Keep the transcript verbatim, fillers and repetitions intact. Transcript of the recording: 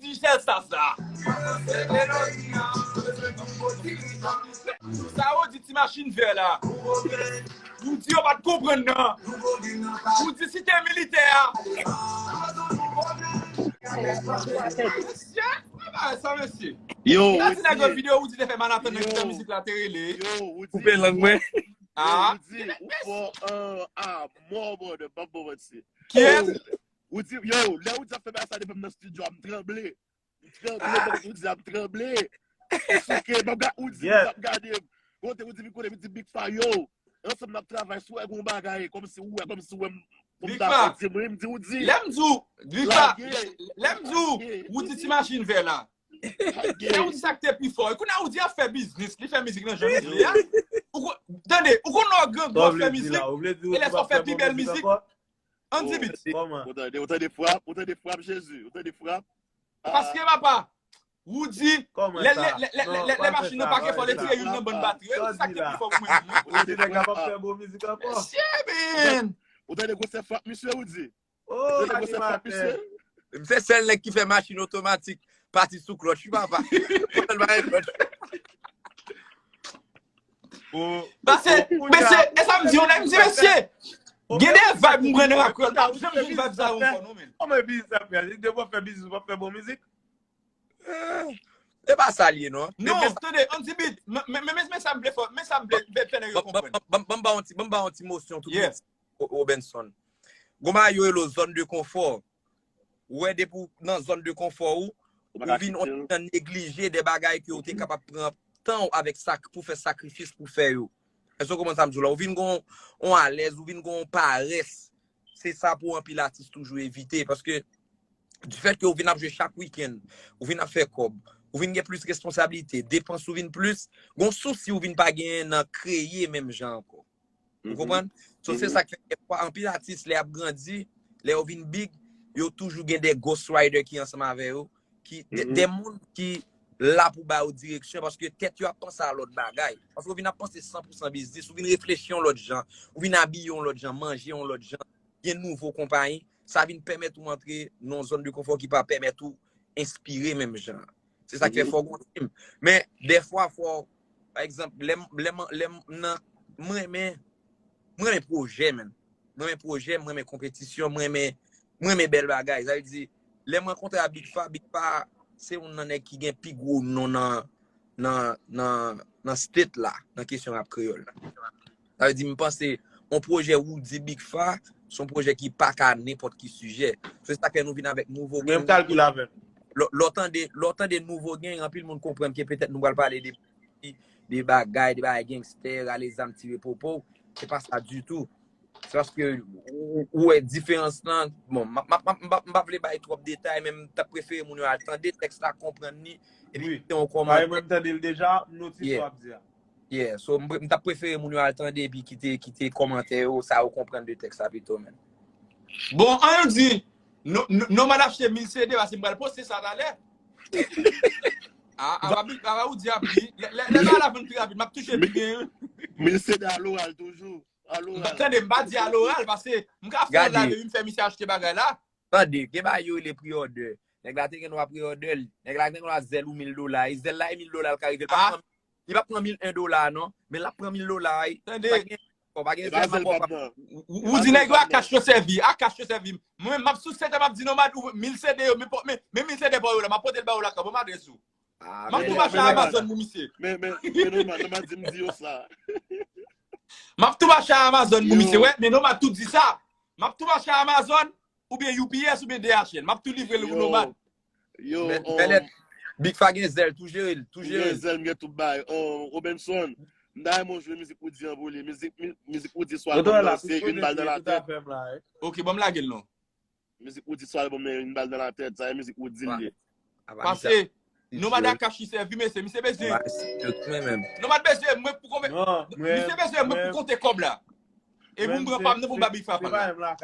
Digicel Stars la. Sa yo di ti machin vè la. Ou di yo pa t konprann nan. Ou di si te militè a. Mesye, pa bagay sa, mesye. Yo, ou di nèg yo videyo, ou di te fè Manhattan nan ki fè mizik la te rele. Yo, ou di. Koupe lang mwen. Ah, ou di, ou fò an a mò, brother, pa bon manti. Kiyès? Ou di, yo, lè ou di ap fè bagay sa devan m nan estidyo a, m tranble. M tranble, m ap di ap tranble. M souke, m ap ga-, ou di, m ap gade. Kote ou di, m konnen, m di Big Fa, yo. Ansanm n ap travay, si w wè gon bagay, kòmsi ou wè, kòmsi ou wè m, pou m ta fè di, mwen, m di, ou di. Lè m di w, Big Fa, lè m di w, ou di ti machin vè la. Lè ou di sa k te pi fò. E kounye a ou di ap fè biznis, li fè mizik nan jan nou vle a. Ou ko-, tande, ou konn lè w grangou ap fè mizik, e lè sa w fè pi bèl mizik. Andy Beat. Ou tande, ou tande frap, ou tande frap, Jezi, ou tande frap. Paske, papa, ou di, lè, lè, lè, lè, lè, lè machin nan pake fò, li tire youn nan bann batri. E ou di sa k te pi fò pou mwen menm, wi. Ou di nèg la p ap fè bon mizik ankò. Mesye, men. Ou tande gwosè frap, misye, ou di? Ou tande gwosè frap, misye? M se sèl nèg ki fè machin otomatik pati sou klòtch, wi, papa. Mwen pa gen klòtch. Pase, mesye, e sa m di, yon nèg, m di, mesye, gen de vibe m pran nan rap kreyòl, m pa janm jwenn vibe sa yo ankò, non, men. Kòman biznis ap fè? Depi w ap fè biznis, w ap fè bon mizik? Eh, e pa sa l ye, non. Non, tande, Andy Beat, men, men, men, men sa m vle fè, men sa m vle, vle fè nèg yo konprann. Ban, ban, ban m ba yon ti, ban m ba yon ti mosyon tou piti, Robenson. Gon bagay yo rele w zòn de konfò. Ou wè, depi w nan zòn de konfò ou, ou vin yon jan neglije de bagay ke ou te kapab pran tan w avèk sa pou fè sakrifis pou fè yo. Èske w konprann sa m di w la? Ou vin gon, on alèz, ou vin gon parès. Se sa pou anpil atis toujou evite, paske du fait que ou vin ap jwe chak wikenn, ou vin ap fè kòb, ou vin gen plis responsablite, depans ou vin plis, gon sousi ou vin pa genyen nan kreye menm jan ankò. Ou konprann? So, se sa k fè, dèfwa, anpil atis, lè y ap grandi, lè yo vin big, yo toujou gen de ghostwriter ki ansanm avè yo, ki, de, de moun ki la pou ba yo direksyon, paske tèt yo ap panse a lòt bagay. Paske ou vin ap panse san pou san biznis, ou vin reflechi yon lòt jan, ou vin abiye yon lòt jan, manje yon lòt jan, gen nouvo konpayi, sa vin pèmèt ou antre nan yon zòn de konfò ki pa pèmèt ou enspire menm jan. Se sa k fè fò w gon tim. Men, dèfwa, fò, pa egzanp, lè m, lè m, lè m nan, m renmen, m renmen pwojè, menn. M renmen pwojè, m renmen konpetisyon, m renmen, m renmen bèl bagay. Sa vle di, lè m rankontre a Big Fa, Big Fa se youn nan nèg ki gen pi gwo non nan, nan, nan, nan state la, nan kesyon rap kreyòl la. Sa vle di, m panse, yon pwojè Roody Big Fa, se yon pwojè ki pa ka nenpòt ki sijè. Se sa k fè nou vin avèk nouvo. Menm kalkil avè m. Lè, lè w tande, lè w tande nouvo gang, anpil moun konprann ke petèt nou pral pale de, de bagay, de bagay gangstè, rale zam, tire popo. Se pa sa ditou. Se paske ou, ou wè diferans lan. Bon, m, m, m, m, m pa vle bay twòp detay, men m t ap prefere moun yo al tande tèks la, konprann li, epi kite yon kòmantè. Wi. Paske mwen m tande l deja, m notis sa w ap di a. Yeah, so m, m t ap prefere moun yo al tande epi kite, kite kòmantè yo, sa yo konprann de tèks la pito, menn. Bon, an yo di, no, no, Nomad achte mil C D, paske m pral poste sa talè. A, a, a, a, ou di ap di, lè, lè, lè bagay la vann pi rapid, m ap touche pi byen. Mil C D a loral toujou. A loral. Tande, m pa di a loral, paske m ka fè yon live epi m fè misye achte bagay la. Tande, gen bagay yo rele pre-order. Nèg la te gen dwa pre-order l. Nèg la te gen dwa zèl ou mil dola. E zèl la, e mil dola l ka rive. Li p ap pran, li p ap pran mil en dola, non. Men l ap pran mil dola, wi. Tande. Pa gen, pa gen zèl mapò. Ou, ou di nèg yo a kach yo sèvi. A kach yo sèvi. Mwen, m ap sou sèt, m ap di Nomad, ou, mil C D yo, men, men, men mil C D pa yo la, m ap pote l ba yo lakay, ban m adrès ou. M ap tou mache a Amazon pou misye. Men, men, men Nomad, Nomad di m di yo sa. M ap tou mache a Amazon pou misye, wè, men Nomad tou di sa. M ap tou mache a Amazon, oubyen U P S, oubyen D H L. M ap tou livre l pou Nomad. Yo, yo, men, um, Bèlèt, Big Fa gen zèl, tou jere l, tou jere l. Gen zèl, m gen tout bay. Um, Robenson, m ta renmen w jwe mizik Roody an pou li. Mizik, mi-, mizik Roody swa album nan, se Une balle dans la tête. Ok, ban m lage l non. Mizik Roody sou album nan, Une balle dans la tête, sa e mizik Roody li ye. Pase, Nomad a kach li sèvi, mesye, misye bezwen. Nomad bezwen mwen pou konbyen, misye bezwen mwen pou konte kòb la. E pou m pran pa m nan pou m ba Big Fa pa la.